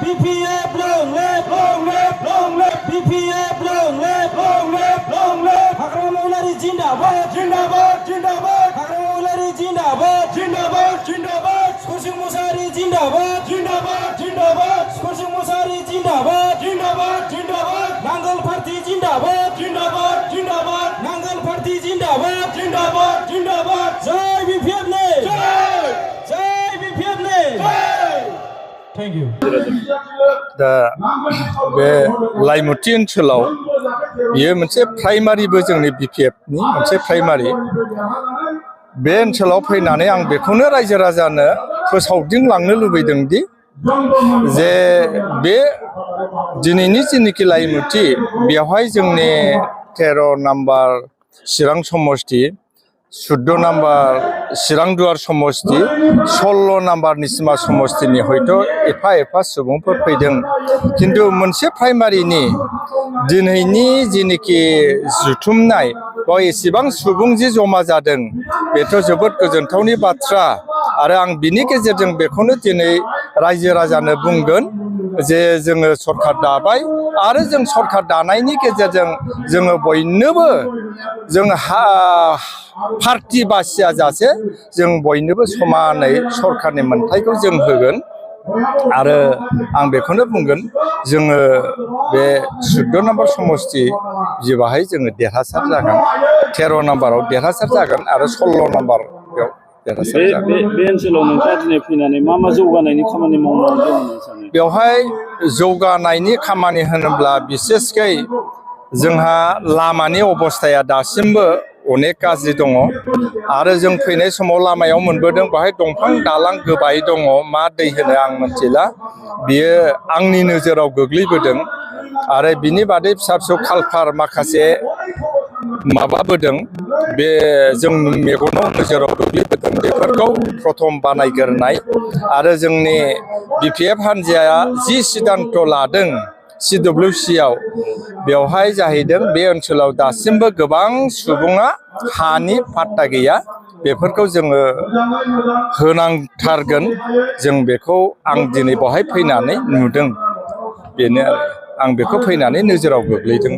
BPF long live, long live, long live. BPF long live, long live, long live. Hakramoulari Jindabad, Jindabad, Jindabad. Hakramoulari Jindabad, Jindabad, Jindabad. Skorsing Musari Jindabad, Jindabad, Jindabad. Skorsing Musari Jindabad, Jindabad, Jindabad. Nangal Party Jindabad, Jindabad, Jindabad. Nangal Party Jindabad, Jindabad, Jindabad. Jai BPF ne, Jai, Jai BPF ne, Jai. Thank you. दा बे लाइमुथि ओनसोलाव बियो मोनसे प्राइमारिबो जोंनि बिपिएफनि मोनसे primary बे ओनसोलाव फैनानै आं बेखौनो रायजो राजानो फोसावदिंलांनो लुबैदों दि जे बे दिनैनि जेनोखि लाइमुथि बेवहाय जोंनि 13 नाम्बार चिरां समष्टि 14 नाम्बार चिरांदुवार समष्टि 16 नाम्बार निसिमा समष्टिनि हयथ' एफा सुबुंफोर फैदों किन्तु मोनसे प्राइमारिनि दिनैनि जेनोखि जुथुमनाय बा एसेबां सुबुं जि जमा जादों बेथ' जोबोद गोजोनथावनि बाथ्रा आरो आं बिनि गेजेरजों बेखौनो दिनै रायजो राजानो बुंगोन जे जोङो सरकार दाबाय आरो जों सरकार दानायनि गेजेरजों जोङो बयनोबो जों पार्टी बासिया जासे जों बयनोबो समानै सरकारनि मोनथायखौ जों होगोन आरो आं बेखौनो बुंगोन जोङो बे 14 नाम्बार समष्टि जेबाहाय जोङो देरहासार जागोन 13 नाम्बाराव देरहासार जागोन आरो 16 नाम्बाराव देरहासार जागोन बे ओनसोलाव नोंथाङा दिनै फैनानै मा जौगानायनि खामानि मावनानै दं होननानै सानो बेवहाय जौगानायनि खामानि होनोब्ला बिसेसकै जोंहा लामानि अबस्थाया दासिमबो अनेक गाज्रि दङ आरो जों फैनाय समाव लामायाव मोनबोदों बाहाय दंफां दालां गोबाय दङ मा दै होनो आं मिथिला बियो आंनि नोजोराव गोग्लैबोदों आरो बिनि बादै फिसा फिसौ कालभार माखासे माबाबोदों बे जों मेगनाव नोजोराव गोग्लैबोदों बेफोरखौ प्रथम बानायग्रोनाय आरो जोंनि बिपिएफ हान्जाया जि सिद्धान्त लादों CWC आव बेवहाय जाहैदों बे ओनसोलाव दासिमबो गोबां सुबुङा हानि पाट्टा गैया बेफोरखौ जोङो होनांथारगोन जों बेखौ आं दिनै बेवहाय फैनानै नुदों बेनो आरो आं बेखौ फैनानै नोजोराव गोग्लैदों